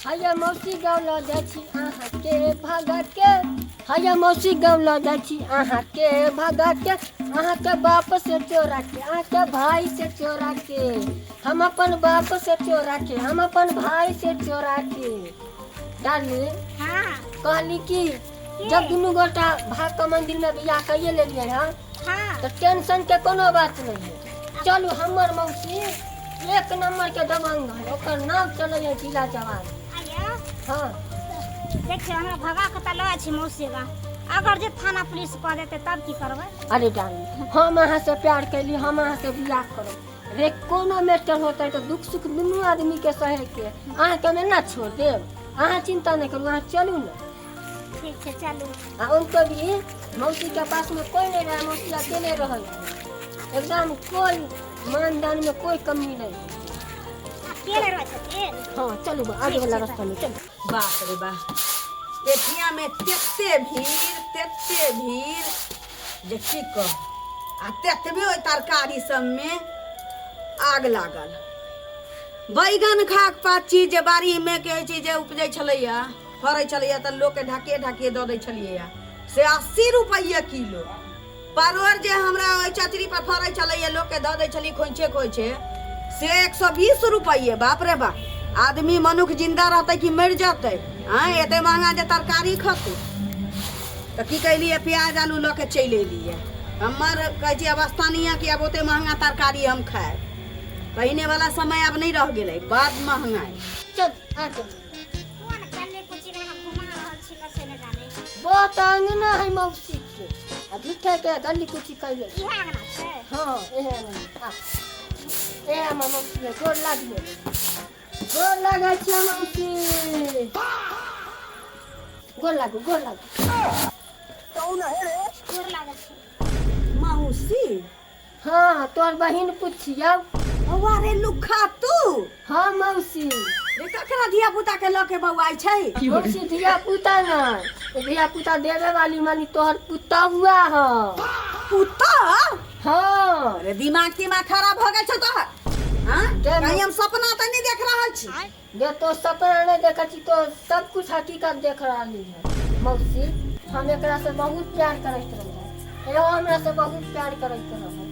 हैया मौसी गाँव लऽ जाइ छी अहाँके भगा के। हैया मौसी गाँव लऽ जाइ छी अहाँके भगा के, अहाँके बाप से चोरा के, अहाँके भाई से चोरा के, हम अपन बाप से चोरा के, हम अपन भाई से चोरा के। डार्लिंग, हाँ। कहली कि जब दुनू गोटा भाग के मंदिर में बियाह कैये लेलियै हँ, हाँ, तऽ टेंशन के कोनो बात नहीं है। चलू, हमर मौसी एक नंबर के दबंग है, ओकर नाम चलै है जिला जवान। आइयो। हाँ। देखियौ, हमरा भगा के तऽ लऽ छी मौसी गाँव, अगर जे थाना पुलिस कऽ देतै तब की करबै? अरे डार्लिंग, हम अहाँ से प्यार कैली, हम अहाँ से बियाह करब रे। कोनो मैटर होतै तऽ दुख सुख दुनू आदमी के सहे के, अहाँके हम एना छोड़ देब? अहाँ चिंता नहीं करू, अहाँ चलू ने। ठीक छै, चलू। आ उनको भी मौसी के पास में कोई नहीं रहे, मौसी अकेले रहे, एकदम कोई मानदान में कोई कमी नहीं। अकेले रहै छथिन? हाँ, चलू आगे वाला रास्ता में चलू। बाप रे बाप, पेठिया में तेते भीड़, तेते भीड़ जे की कह, आ तेतबे ओहि तरकारी सबमे आग लागल। बैगन खाक पाची जे बाड़ीमे के होइ छै जे उपजै छलैया, फड़ै छलैया, तऽ लोकके ढाकिए ढाकिए दऽ दै छलियैया, से 80 रुपैआ किलो। परोड़ जे हमरा ओहि चचरी पर फड़ै छलैया, लोकके दऽ दै छलियै खोइछे खोइछे, से 120 रुपैए। बाप रे बाप, आदमी मनुख जिंदा रहतै कि मरि जेतै? आँय, एते महंगा जे तरकारी खतै? तऽ की कैलियै, प्याज आलू लऽ के चलि एलियै। हमर कहै छी अवस्था नहि यऽ कि आब ओते महंगा तरकारी हम खायब। पहिने वाला समय आब नहि रह गेलै, बड महंगाई। चल आ चल। कोन गली कुची में हम घुमा रहल छी न से नहि जाने। बहुत अंगना है मौसी के, आ झूठे के गली कुची कैले। इएह अंगना छै? हाँ, एहे अंगना। आ एहे हमर मौसी है। गोर लागिए, गोर लागै छियै मौसी, गोर लागू, गोर लागू। गोर लागल छी। मौसी? हाँ, तोहर बहिन पुछियौ। बौआ रे लुखा, तू? हाँ मौसी। रे, ककरा धिया पुता के लऽ के बौआइ छै? मौसी, धिया पुता नहीं, धिया पुता देवे वाली मानी तोहर पुता हुआ है। पुता? हाँ। अरे, दिमाग तिमाग खराब भऽ गेल छौ तोहर? हाँ? के? कहीं हम सपना तऽ नहि देख रहल छी? जे तो सपना नहीं देखे छी, तो सब कुछ हकीकत देख रहली है। मौसी, हम एकरा से बहुत प्यार करैत रहियै, एहो हमरा से बहुत प्यार करैत रहे।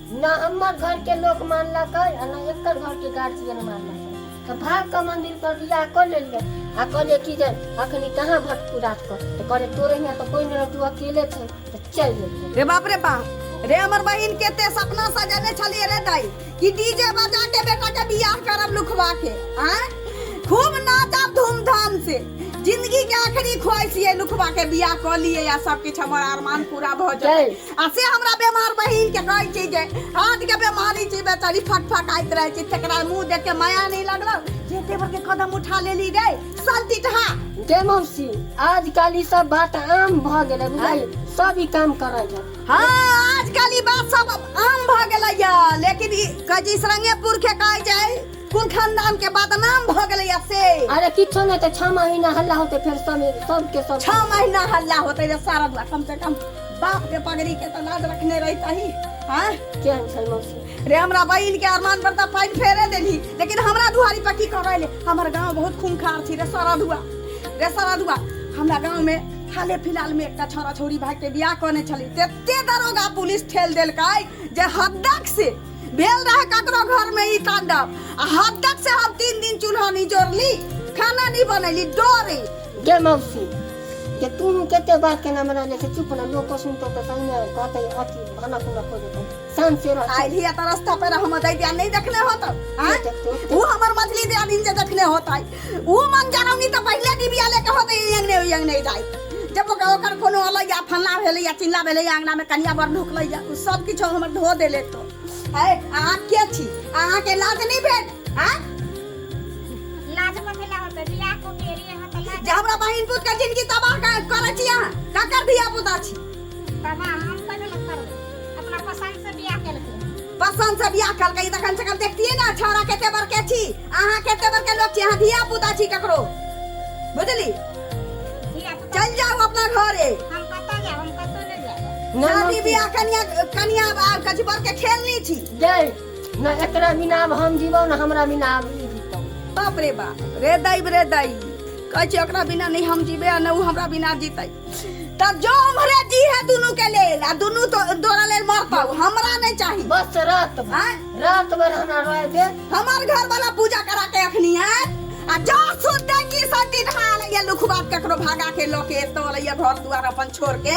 न हमर घर के लोग मानलक आ न एकर घर के गार्जियन मानलक, तऽ भाग के मंदिर पर बियाह कऽ लेलियै। आ कहलियै कि जे अखनी कहाँ भटपुरा कऽ, तऽ कहलियै तोरे हियाँ तऽ कोइ नहि रह, तू अकेले छै, तऽ चलि एलियै। रे बाप रे बाप रे, हमर बहिन के ते सपना सजेने छलियै रे दाई कि डीजे बजा के बेटा के बियाह करब लुखवा के, आँय, खूब नाचब धूमधाम से। जिंदगी के आखिरी ख्वाहिश ये लुखवा के बियाह कऽ लिए या सब किछु हमर अरमान पूरा भऽ जाए। आ से हमरा बेमार बहिन के कहै छी जे हाथ के बेमारी छै, बेचारी फक फकाइत रहै छै, तकरा मुंह देख के माया नहीं लगल जे एते बड़के कदम उठा लेली रे सलटिटहा। गे मौसी, आजकल ई सब बात आम भऽ गेलै, बुझलियै? सब ई काम करै छै। हाँ, आजकल ई बात सब आम भऽ गेलै या, लेकिन ई कहै छै इसरंगेपुर के कहै छै कुल खानदान के बदनाम भऽ गेलै या से। अरे, किछो नहि तऽ 6 महीना हल्ला होतै, फेर सब सबके सब। 6 महीना हल्ला होतै रे सारा दुआ, कम से कम बाप के पगड़ी के तऽ लाज रखने रहितही। हाँ? केहन छै मौसी? रे, हमरा बहिन के अरमान पर तऽ पानि फेरे देलही, लेकिन हमरा दुआरी पर की करै ले? हमर गांव बहुत खूंखार छी रे सारा दुआ, रे सारा दुआ। हमरा गांव में हाले फिलहाल में एकटा छौड़ा छौड़ी भाई के बियाह करने छली, तेते दरोगा पुलिस ठेल देलकै जे हद्दक से भेल रहे ककरो घर में ई तांडव, आ हद्दक से हम 3 दिन चूल्हा नहीं जोड़ली, खाना नहीं बनैली डरे। गे मौसी, के तू कते बात के नाम ले छै, चुप ना, लोग सुनतो तऽ सही में कहतै अथी भनक उनक हो जेतै। शांत से रह। आइल हिया तऽ रास्ता पर हम दै दिया नहीं देखने होत? आँय? देखते होतै। ऊ हमर मछली दिया दिन जे देखने होतै, ऊ मन जनौनी तऽ पहिले डिबिया लेके होतै अंगने ओहि अंगने जाय, जब ओकर ओकर कोनो अलग या फल्ला भेलै या चिल्ला भेलै या अंगना में कनिया बर ढुकलै या उ सब किछु हमर धो देले। तो है अहाँ के छी? अहाँ के लाज नहीं भेल? आँय? लाज कथी ला होतै? बियाह कऽ के एलियै हँ तऽ लाज जे हमरा बहिन पुत के जिंदगी तबाह करै छी अहाँ, ककर धिया पुता छी? तबाह हम कथी ला करबै? अपना पसंद से बियाह केलकै। पसंद से बियाह केलकै तऽ कम से कम देखतियै ने छौड़ा कते बड़के छी, अहाँ कते बड़के लोक छी। अहाँ धिया पुता छी ककरो, बुझली? धिया पुता। चल जाउ अपना घरे। हम कतऽ जायब? हम कतौ नहि जायब। ना शादी मौसी। बियाह कनिया कनिया आ कथी बड़ के खेल नहीं छी। गे न, एकरा बिना आब हम जीबौ न हमरा बिना आब ई जीतौ। बाप रे बाप रे दाई रे दाई कहै छै ओकरा बिना नहि हम जीबै आ नहि ओ हमरा बिना जीतै तऽ जो उम्हरे जी है दुनू के लेल आ दुनू तो तोरा लेल मरतौ हमरा नहि चाही बस रात भर आँय? रात भर हमरा रोए दे हमर घर वाला पूजा करा के अखनी आयत आ जो सुनते की सटी ढाल ये लुखबा ककरो भागा के लऽ के एतऽ लैया घर दुआर अपन छोड़ के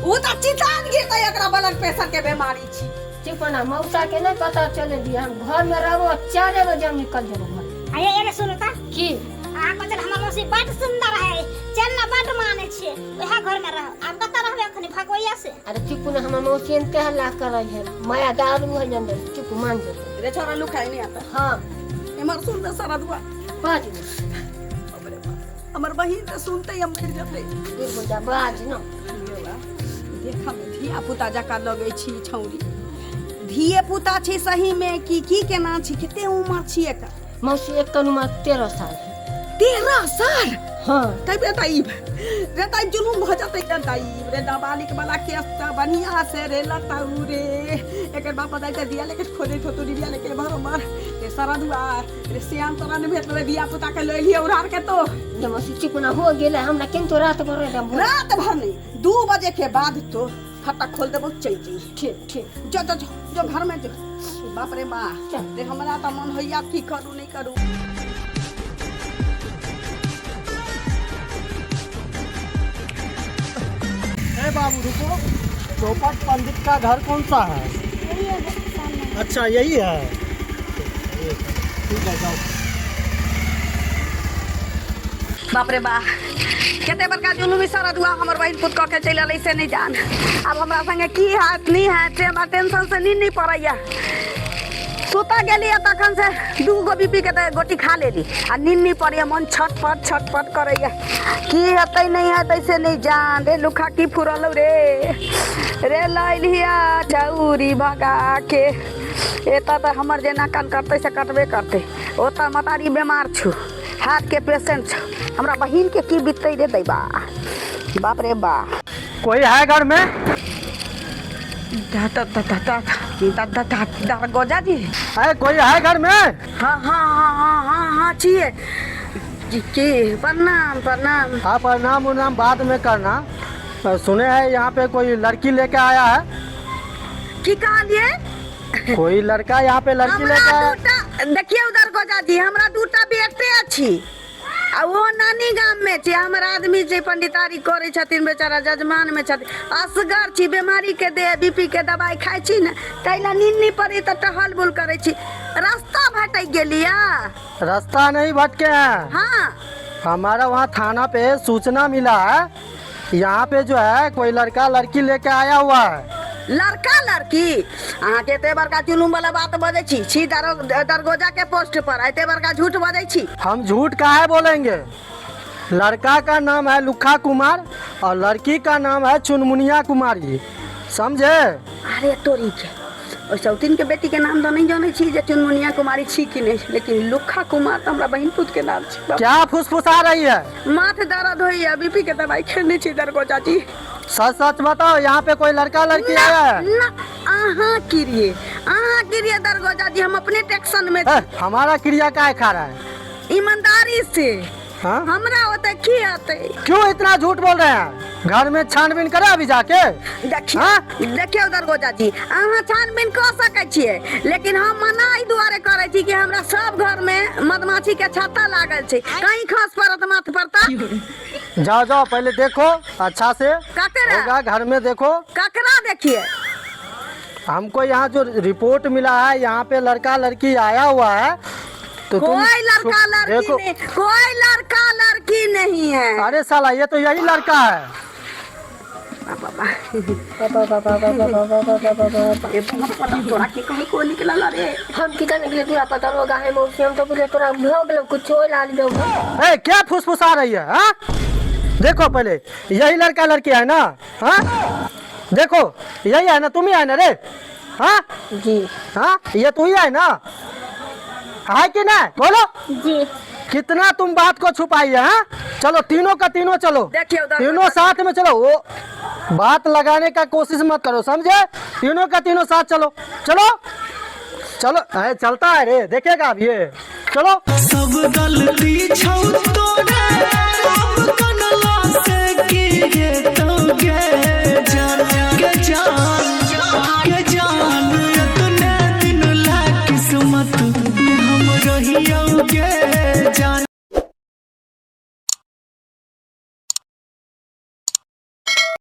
उ तऽ चितान गिरतै एकरा ब्लड प्रेशर के बीमारी छी चुप ना मौसा के नहीं पता चले दिया हम घर में रहो 4 बजे हम निकल जेबो घर अरे एने सुनू तऽ की अहाँ कहै छल हमर मौसी बड सुंदर है चल ना बड मानै छियै उएह घर में रह आब कतऽ रहबै अखनी भगवैया से अरे चुप ना हमर मौसी एनते हल्ला करे है माया दारू है अंदर चुप मान जेतै रे छोरा लुखाइ नहि आता हाँ एमहर सुन तऽ सरदुआ बाज बाप रे बाप हमर बहिन तऽ सुनते हम मरि जेतै दूर हो जा बाज ना देखऽ मे धिया पुता जकाँ लगै छी छौरी धिये पुता छी सही मे की की केना छी कते उमर छी एकर मौसी एक उम्र 13 साल है। 13 साल? हाँ। तब रे दाई, रे दाई, जुलुम भऽ जेतै रे दाई। रे नाबालिग वाला केस तऽ बढ़िया से रे लताऊ रे। एकर बाप दाई तऽ दिया लेके खोजैत होतौ डिबिया लेके एम्हर ओम्हर। रे सरदुआ, रे सियान, तोरा नहि भेटल रे धिया पुता के लऽ एलियै उड़ार के तो। जे मौसी, चुप ना, हो गेलै हमरा किन्तु रात भर एकदम रात भर नहीं, 2 बजे के बाद तो फटक खोल देबो, चल जइहे। ठीक ठीक। जो जो जो जो घर में जो। बाप रे बा। चल। रे हमरा तऽ मन होइया की करू नहि करू। ए बाबू, रुको। चौपट पंडित का घर कौन सा है? अच्छा, यही है। ठीक है, जाओ। बाप रे बा, कते बड़का जुलूम सरदुआ हमर बहिन पुत कऽ के चलि एलै से नहि जान। आब हमरा संगे की हैत नहि हैत से हमरा टेंशन से नींद नहि पड़ैया। सुतऽ गेलियै तखन से 2 गो बीपी के तऽ गोटी खा लेली आ नींद नहि पड़ैया। मन छटपट छटपट करैया। की हेतै नहि हेतै से नहि जान। रे लुखा, की फुरलौ रे? रे लैलिया चौरी भगा के। एतऽ तऽ हमर जेना कान कटतै से कटबे करतै। ओतऽ मतारी बेमार छौ, हार्ट के पेशेंट छौ। हमरा बहिन के की बीततै रे दैबा? बाप रे बा। कोई है घर में? दरगोजा जी। है, कोई है घर में? हाँ हाँ हाँ हाँ हाँ, छियै जी। की? प्रणाम, प्रणाम। हाँ, प्रणाम उनाम बाद में करना। सुने हैं यहाँ पे कोई लड़की लेके आया है। की कहलियै? कोई लड़का यहाँ पे लड़की हमरा लेके आया। दूटा, देखियौ दरगोजा जी, हमरा दूटा बेटे अछि आ ओहो नानी गाममे छै। हमर आदमी छै, पंडितारी करै छथिन, बेचारा जजमान में छथिन। असगर छी, बीमारी के दे बीपी के दवाई खाइ छी ने, ताहि ला नींद नहि पड़ै तऽ टहल बुल करै छी। रास्ता भटकि गेलियै? रास्ता नहीं भटके हैं। हमारा वहाँ थाना पे सूचना मिला है, यहाँ पे जो है कोई लड़का लड़की लेके आया हुआ है। लड़का लड़की? अहाँके एते बड़का जुलूम वाला बात बजै छी, छी दरगोजा के पोस्ट पर एते बड़का झूठ बजै छी? हम झूठ काहे बोलेंगे? लड़का का नाम है लुखा कुमार और लड़की का नाम है चुनमुनिया कुमारी, समझे? अरे तोरी के, ओहि सौतीन के बेटी के नाम तऽ नहि जानै छी जे चुनमुनिया कुमारी छी कि नहि, लेकिन लुखा कुमार तऽ हमरा बहिन पुत के नाम छै। क्या फुसफुसा रही है? माथ दर्द होइया, बीपी के दवाई खेने छी दरगोजा जी। सच सच बताओ, यहाँ पे कोई लड़का लड़की आया है? ना, अहाँ किरिए, अहाँ किरिए दरगोजा जी, हम अपने टेंशन में छी। ए, हमारा क्रिया का खा रहा है? ईमानदारी से। हाँ? हमरा ओते की हेतै? क्यों इतना झूठ बोल रहे हैं? घर में छानबीन करे अभी जाके। देखियौ। हाँ? देखियौ दरगोजा जी, अहाँ छानबीन कऽ सकै छियै, लेकिन हम मना एहि दुआरे करै छी कि हमरा सब घर में मधुमाछी के छत्ता लागल छै, कहीं खस पड़त माथ पर तऽ। जाओ जाओ, पहले देखो अच्छा से। ककरा? होगा घर में, देखो। ककरा देखिए? हमको यहाँ जो रिपोर्ट मिला है, यहाँ पे लड़का लड़की आया हुआ है, तो तुम कोई लड़का लड़की देखो। नहीं, कोई लड़का लड़की नहीं है। अरे साला, ये तो यही लड़का है। बाबा। बाबा बाबा बाबा बाबा बाबा बाबा। ए बाबा, तोरा के कहीं को निकलल रे? हम की जाने गेलियै तोरा पता होगा है मौसी, हम तो बोले तोरा भऽ गेलौ कुछो लाल दो। ए, क्या फुसफुसा रही है? हाँ, देखो पहले, यही लड़का लड़की है ना? हाँ, देखो, यही है ना? तुम ही है ना रे? हाँ? जी। हाँ, ये तू ही है ना? है कि नहीं, बोलो। जी। कितना तुम बात को छुपाई है? हाँ? चलो, तीनों का तीनों चलो। देखियो तीनों साथ में चलो। वो बात लगाने का कोशिश मत करो, समझे? तीनों का तीनों साथ चलो, चलो चलो। अरे चलता है रे, देखेगा अब ये। चलो। सब गलती छौ तोरे।